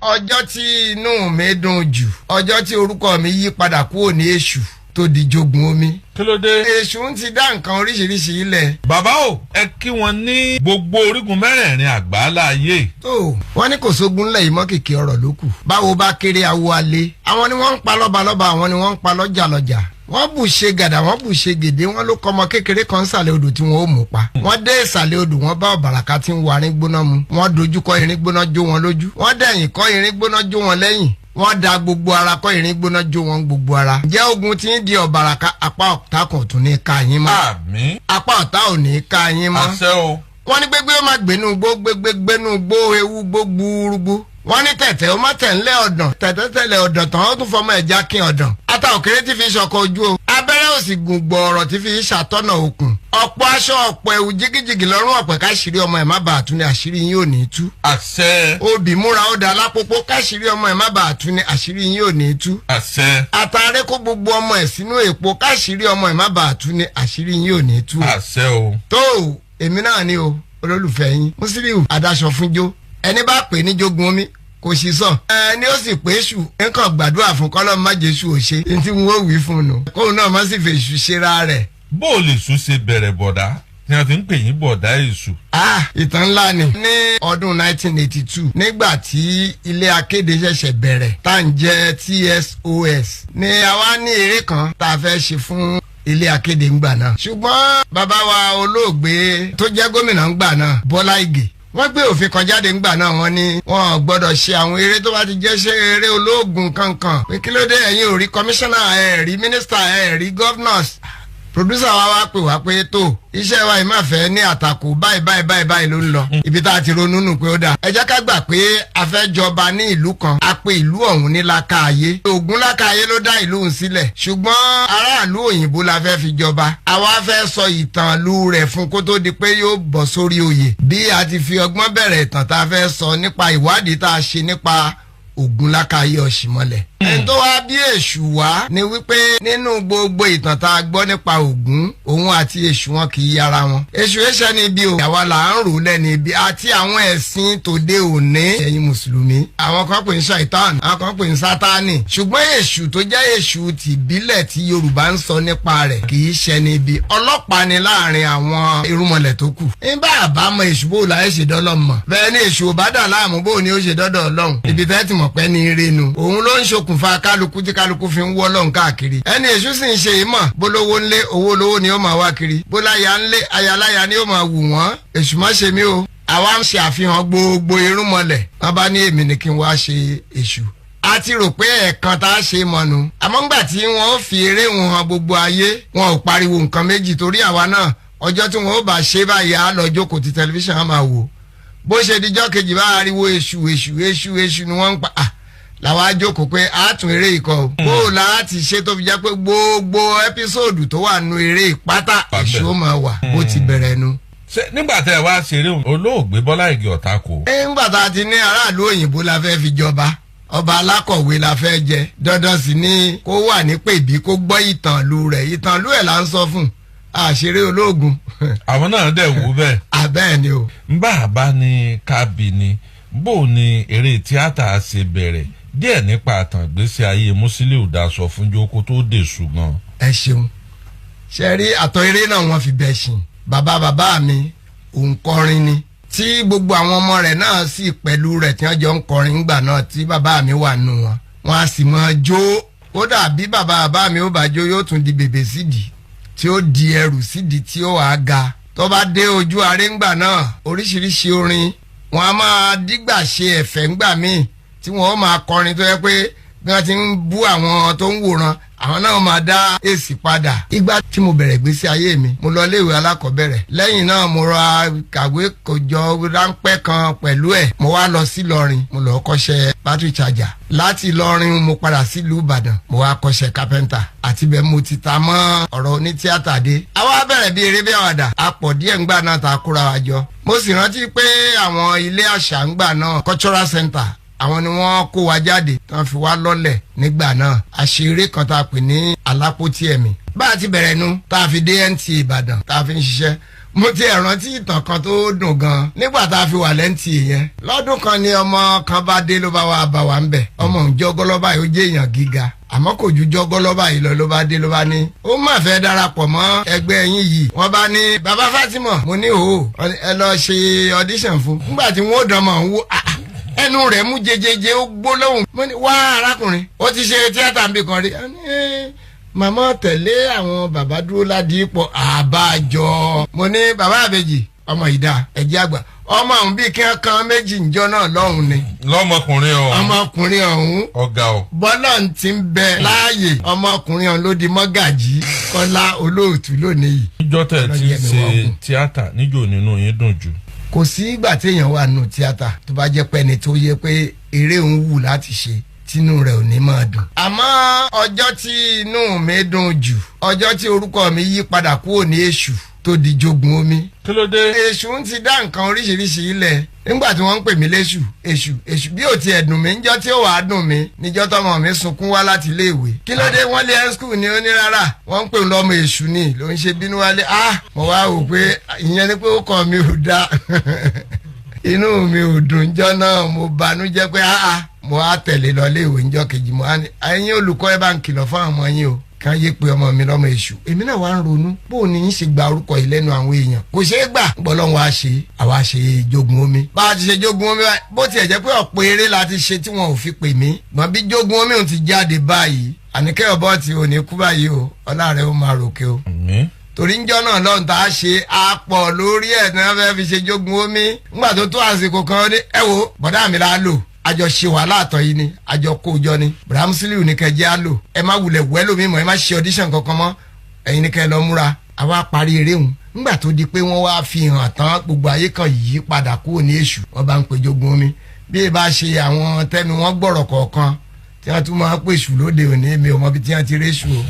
Ọjọ́ tí inú mi dùn jù, ọjọ́ tí orúkọ mi yí padà kúrò ní Èṣù tó di Jogun Omi. Kí ló dé? Èṣù ń ti dá nǹkan oríṣiríṣi ilẹ̀. Bàbá o, ẹ kí wọn ní gbogbo orígun mẹ́rẹ̀ẹ̀rin àgbáńlá ayé. Tó wọ́n ní kò sógun ńlẹ̀ yìí mọ́, kìkì ọ̀rọ̀ ló kù. Báwo bá kéré awo alẹ́, àwọn ni wọ́n ń pa lọ́balọ́ba, àwọn ni wọ́n ń pa lọ́jàlọ́jà. Wọ́n bù ṣe gàdà, wọ́n bù ṣe gèdè, wọ́n ló kọ́ ọmọ kékeré kan sàlẹ̀ odò tí wọ́n ó mú pa. Wọ́n dé ìsàlẹ̀ odò, wọ́n bá ọ̀bàràká tí ń wa irin gbóná mu. Wọ́n dojú kọ irin gbóná, jó wọn lójú. Wọ́n dẹ̀yìn kọ́ irin gbóná, jó wọn lẹ́yìn. Wọ́n da gbogbo ara kọ́ irin gbóná, jó wọn gbogbo ara. Ǹjẹ́ ogun tí ń di ọ̀bàràká, apá ọ̀tá kan tún ní ká yín mọ́. Àmín. Apá ọ̀tá ò ní ká yín mọ́. Àṣẹ o. Wọ́n ní gbégbé ó máa gbénú gbó, gbégbé gbénú gbó, ewu gbó gbúrúgbú. Wọ́n ní tẹ̀tẹ̀ ó má tẹ̀ ńlẹ̀ ọ̀dàn, tẹ̀tẹ̀ tẹ̀lẹ̀ ọ̀dàn tán, ó tún fọmọ ẹ̀já kín ọ̀dàn. Ata òkèrè tí fi ṣọkọ ojú o, abẹ́rẹ́ òsì gùn gbọ̀ọ̀rọ̀ tí fi ṣàtọ́nà òkun. Ọ̀pọ̀ aṣọ, ọ̀pọ̀ ẹ̀wù jìgìjìgì lọ́rùn ọ̀pẹ̀, káṣírí ọmọ ẹ̀ má bàa tú ni, àṣírí yín ò ní tú. Àṣẹ. Obì múra ó da lápòpó, káṣírí ọmọ ẹ̀ má bàa tú ni, àṣírí yín ò ní tú. Àṣẹ. Àtàrẹ kó gbogbo ọmọ ẹ̀ sínú èpo, káṣírí ọmọ ẹ̀ má bàa tú ni, àṣírí yín ò ní tú. Àṣẹ o. Tó èmi náà ni o, olólùfẹ́ yín Musiliu Adáṣọfúnjó, ẹni bá pè ní Jogun Omi kò sì sọ ẹni ó sì pé èṣù nǹkan gbàdúrà fún kọ́lọ́ má jésù ò ṣe ní tí wọ́n wí fún un nù, kóun náà má sì fèṣù ṣera rẹ̀. Bó o lè sùn ṣe bẹ̀rẹ̀ bọ̀dá tí wọ́n fi ń pè yín bọ̀dá èṣù? Ah, ìtàn ńlá ni. Ní ọdún 1982, nígbà tí ilé akéde ṣẹ̀ṣẹ̀ bẹ̀rẹ̀ tá à ń jẹ́ TSOS, ni àwa ní eré kan tá a fẹ́ ṣe fún ilé akéde ńgbà náà. Ṣùgbọ́n bàbá wa olóògbé tó jẹ́ gómìnà ńgbà náà, Bọ́lá Ìgè, wọ́n gbé òfin kan jáde ńgbà náà. Wọ́n ní wọn ò gbọ́dọ̀ ṣe àwọn eré tó bá ti jẹ́ ṣe eré olóògùn kankan. Pé kí ló dé? Ẹ̀yin ò rí kọmíṣánná, ẹ̀ rí mínísítà, ẹ̀ rí governors. Producer wa wá pè wá pé tó iṣẹ́ wa yìí máa fẹ́ ní àtakò, báyìí báyìí báyìí báyìí ló ń lọ. Ibi tá a ti ronú nù pé ó dáa, ẹ jẹ́ ká gbà pé a fẹ́ jọba ní ìlú kan. A pe ìlú ọ̀hún ní Lákàáyé. Ògún Lákàáyé ló dá ìlú òun sílẹ̀, ṣùgbọ́n aráàlú òyìnbó la fẹ́ fi jọba. Àwa fẹ́ sọ ìtàn ìlú rẹ̀ fún kó tó di pé yóò bọ̀ sórí oyè. Bí a ti fi ọgbọ́n bẹ̀rẹ̀ ìtàn tá a fẹ́ sọ nípa ìwádìí tá a ṣe nípa Ògún Lákàáyé Ọ̀ṣìmọlẹ̀. Ẹni tó wá bí èṣù wá ni wípé nínú gbogbo ìtàn tá a gbọ́ nípa Ògún, òun àti èṣù wọn kì í yára wọn. Èṣù ẹ̀ṣẹ̀ ni ibi o, àwa là ń rò lẹ́ni ibi àti àwọn ẹ̀sìn tòde òní. Ẹ̀yin mùsùlùmí, àwọn kan pè ń ṣàìtàn, àwọn kan pè ń sátánì, ṣùgbọ́n èṣù tó jẹ́ èṣù tìbílẹ̀ tí Yorùbá ń sọ nípa rẹ̀ kì í ṣẹni ibi. Ọlọ́pàá ni láàrin àwọn irúnmọlẹ̀ tó kù. Nígbà àbámọ̀ èṣù, bó la ẹ̀ ṣe dọ́lọ́ mọ̀ bẹ́ẹ̀ ni èṣù ò bá dà láàmú, bó ni ó ṣe dọ́dọ̀ Ọlọ́run? Ibi tẹ́ ti mọ̀ pé ní ire nu, òun ló ń ṣokùnfà kálukú tí kálukú fi ń wọ́ lọ́hùn káàkiri. Ẹni èṣù sì ń ṣe é mọ̀, bólówó ńlé, owó lówó ni ó máa wá kiri, bóláya ńlé, ayaláya ni ó máa wù wọ́n. Èṣù má ṣe mí o. Àwa ń ṣe àfihàn gbogbo irúnmọlẹ̀. Wọ́n bá ní èmi ni kí n wá ṣe èṣù. A ti rò pé ẹ̀ẹ̀kan tá a ṣe mọ̀nù, àmọ́ ńgbà tí wọ́n fi eré wọn hàn gbogbo ayé, wọn ò pariwo nǹkan méjì, torí àwa náà, ọjọ́ tí wọn ó bá ṣe báyìí, á lọ jókòó ti tẹlifíṣàn, á máa wò. Bó ṣe dijọ́ kejì bá ariwo èṣù, èṣù, èṣù, èṣù ni wọ́n ń pa. Làwọn á jókòó pé a tún eré ikọ̀ o, bó o láti ṣe tó fi jẹ́ pé gbogbo episode tó wà nù eré ìpátá, èṣù ó máa wà. Bó ti bẹ̀rẹ̀ nu. Ṣé nígbà tẹ́ ẹ wá ṣeré, olóògbé Bọ́lá Ìgè Ọ̀tako? Ẹ ńgbà tá a ti ní aráàlú òyìnbó la fẹ́ fi jọba, ọba alákọ̀wé la fẹ́ jẹ, dandan sì ni kó wà ní pèbí, kó gbọ́ ìtàn ìlú rẹ̀. Ìtàn ìlú ẹ̀ là ń sọ fún, àṣeré ológun. Àwọn náà dẹ̀ wú bẹ́ẹ̀. Àbẹ́ẹ̀ ni o. Ń bá a bá ní kábì ni, bó ni eré tíátà ṣe bẹ̀rẹ̀? Díẹ̀ nípa àtàn ìgbésí ayé Musiliu Daṣọfúnjó kó tó dèṣù gan. Ẹ ṣeun. Ṣe rí àtọ̀ eré náà, wọ́n fi bẹ̀ ṣìn. Bàbá bàbá mi òǹkọrin ni, tí gbogbo àwọn ọmọ rẹ̀ náà sì pẹ̀lú rẹ̀ tí wọ́n jọ ń kọrin ńgbà náà, tí bàbá mi wà nù wọn, wọn a sì máa jó. Kódà bí bàbá bàbá mi ó bá jó, yóò tún di bèbè sídìí, tí ó di ẹrù sídìí, tí ó wàá ga tó bá dé ojú aré ńgbà náà. Oríṣiríṣi orin wọn a máa dígbà ṣe ẹ̀fẹ̀ ńgbà míì, tí wọn ó máa kọrin tó yẹ pé bí wọ́n ti ń bú àwọn tó ń wòran, àwọn náà máa dá èsì padà. Ìgbà tí mo bẹ̀rẹ̀ gbésí ayé mi, mo lọ iléèwé alákọ̀ọ́bẹ̀rẹ̀. Lẹ́yìn náà, mo ra kàwé kòjọ ráńpẹ́ kan pẹ̀lú ẹ̀. Mo wá lọ sí Ìlọrin, mo lọ kọ́ṣẹ́ battery charger. Láti Ìlọrin, mo padà sílùú Ìbàdàn, mo wá kọ́ṣẹ́ kápẹ́ńtà, àti bẹ́ẹ̀ mo ti ta mọ́ ọ̀rọ̀ onítíátà dé. Àwa bẹ̀rẹ̀ bí eré bí àwàdà, a pọ̀ díẹ̀ ńgbà náà tá a kóra wa jọ. Mo sì rántí pé àwọn ilé àṣà ńgbà náà, cultural center, àwọn ni wọ́n kó wa jáde tí wọ́n fi wá lọ́lẹ̀ nígbà náà. Àṣeré kan tá a pè ní Alápótí Ẹ̀mí. Bá a ti bẹ̀rẹ̀ nu tá a fi dé NTA Ìbàdàn tá a fi ń ṣiṣẹ́. Mo ti ẹ̀ rántí ìtàn kan tó dùn gan nígbà tá a fi wà lẹ́ǹtì yẹn. Lọ́dún kan ni ọmọ kan bá dé, ló bá wà bá wa ń bẹ̀. Ọmọ òun jọgọ́lọ́ báyìí, ó jẹ́ èèyàn gíga, àmọ́ kò ju jọgọ́lọ́ báyìí lọ. Ló bá dé, ló bá ní ó má fẹ́ darapọ̀ mọ́ ẹgbẹ́ yín yìí. Wọ́n bá ní, "Bàbá Fatima." Mo ní, "Òó, ẹ lọ ṣe audition fún." Nígbà tí wọ́n ó dán mọ̀ ń wo, ah, ẹnu rẹ̀ mú jejeje, ó gbólóhùn. Mo ní, "Wá, arákùnrin, ó ti ṣe tíátà níbì kan rí?" Ó ní, "Màmá tẹ̀lé àwọn bàbá dúró ládìípọ̀ àbájọ." Mo ní, "Bàbá àbèjì, ọmọ ìdá ẹ̀jẹ̀ àgbà, ọmọ ọ̀hún bíi kí wọ́n kan méjì níjọ́ náà lọ́hùn ni." Lọ́mọkùnrin ọ̀hún? Ọmọkùnrin ọ̀hún. Ọ̀gá o. Bọ́lá ń ti ń bẹ láàyè, ọmọkùnrin ọ̀hún ló di mọ́gàjí Kọ́lá Olóòtú lónìí yìí. Níjọ́ tẹ̀ ti Ọlọ́jẹ́ mi ṣe wá gùn. tíátà, níjò nínú yín dùn jù? Kò sí ìgbà téèyàn wà nù tíátà tó bá jẹ́ pé ẹni tó yẹ pé eré ń wù láti ṣe, tínú rẹ̀ ò ní máa dùn. Àmọ́ ọjọ́ tí inú mi dùn jù, ọjọ́ tí orúkọ mi yí padà kúrò ní Èṣù tó di Jogun Omi. Kí ló dé? Èṣù ń ti dá nǹkan oríṣiríṣi ilẹ̀ nígbà tí wọ́n ń pè mí léṣù, Èṣù, Èṣù. Bí ò tiẹ̀ dùn mí níjọ́ tí ó wàá dùn mí níjọ́ tọmọ mi sunkún wá láti iléèwé. Kí ló dé? Wọ́n lé ẹ́ school ni. Ó ní rárá, wọ́n ń pè ń lọ́mọ Èṣù ni ló ń ṣe bínú wálé. Ah, mo wá wò pé ìyẹn ni pé ó kàn mí ò dá, inú mi ò dùn jọ́ náà. Mo banújẹ́ pé ah ah, mo á tẹ̀lé lọ iléèwé níjọ́ kejì. Mo á ní, "Ẹ̀yin olùkọ́, ẹ bá ń kìlọ̀ fún àwọn ọmọ yín o, kàn yé pé ọmọ mi lọ́mọ Èṣù." Èmi náà wá ń ronú bó o ní í ṣe gba orúkọ yìí lẹ́nu àwọn èèyàn. Kò ṣeé gbà. Gbọ́dọ̀ wá ṣe, àwa ṣe Jogun Omi. Bá a ti ṣe Jogun Omi báyìí, bó tiẹ̀ jẹ́ pé ọ̀pọ̀ eré la ti ṣe tí wọn ò fi pè mí gbọ́n, bí Jogun Omi ò ti jáde báyìí, Àníkẹ́ ọ̀bọ tí ò ní kú báyìí o, ọlá rẹ̀ ó máa ròkè o. Mi. Torí ń jọ́ náà lọ́hùn tá a ṣe àpọ̀ lórí ẹ̀ tí wọ́n fẹ́ fi ṣe Jogun Omi. Ńgbà tó tó àsìkò kan, ó ní, "Ẹ wo, bọ̀dá mi la lò, àjọ ṣe wàhálà àtọ̀ yìí ni, àjọ kó jọ ni. Bramsiliu ní kẹjẹ á lò, ẹ má wulẹ̀ wẹ́ lómi mọ́, ẹ má ṣe audition kankan mọ́, ẹ̀yin ní kẹ́ lọ múra." Àwa parí eré hùn. Ńgbà tó di pé wọ́n wá fi hàn tán, gbogbo ayé kan yí padà kúrò ní Èṣù, wọ́n bá ń pe Jogun Omi. Bí ẹ bá ṣe àwọn tẹnu wọn gbọ̀rọ̀ kọ̀ọ̀kan tí wọ́n tún máa ń pèsù lóde òní, mi ò mọ bí tí wọ́n ti réṣù o.